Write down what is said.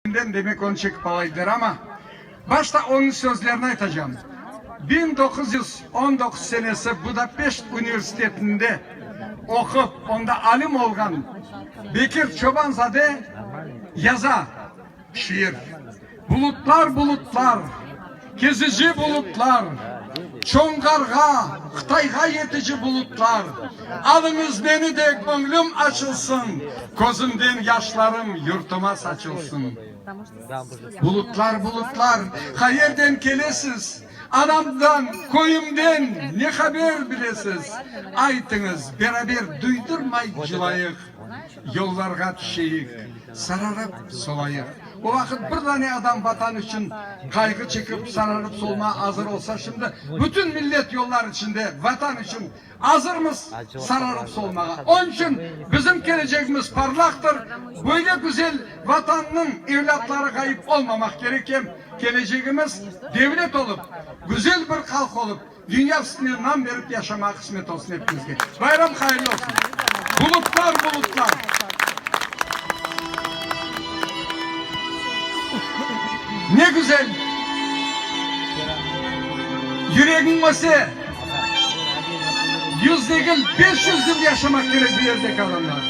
Elinden demek onı çekip alaydılar, amma başta onıñ sözlerini aytacam. 1919 senesi Budapeşt universitetinde oqup, onda alim olğan Bekir Çoban-zade yaza şiir, Bulutlar, bulutlar, kezici bulutlar, Çoñğarğa, Qıtayğa yetici bulutlar, Alıñız meni de, göñlüm açılsın, Közümden yaşlarım yurtuma saçılsın. Bulutlar, bulutlar, qayerden kelesiz? Anamdan, köyümden ne haber bilesiz? Aytıñız, beraber duydurmay cılayıq, Yollarğa tüşeyik, sararıp solayıq. O vaqıt bir dane adam Vatan içün qayğı çekip, sararıp solmağa azır olsa, şimdi bütün millet yollar içinde Vatan içün azırmız sararıp solmağa. Onıñ içün bizim kelecegimiz parlaqtır. Böyle güzel Vatannıñ evlâtları ğayıp olmamaq kerek em kelecegimiz devlet olıp, güzel bir halq olıp, Dünya üstüne nam berip yaşamağa qısmet olsun epimizge. Bayram hayırlı olsun. Bulutlar, bulutlar. Ne güzel. Yüregiñ öse. Yüz degil, 500 yıl yaşamaq kerek bu yerdeki adamlar.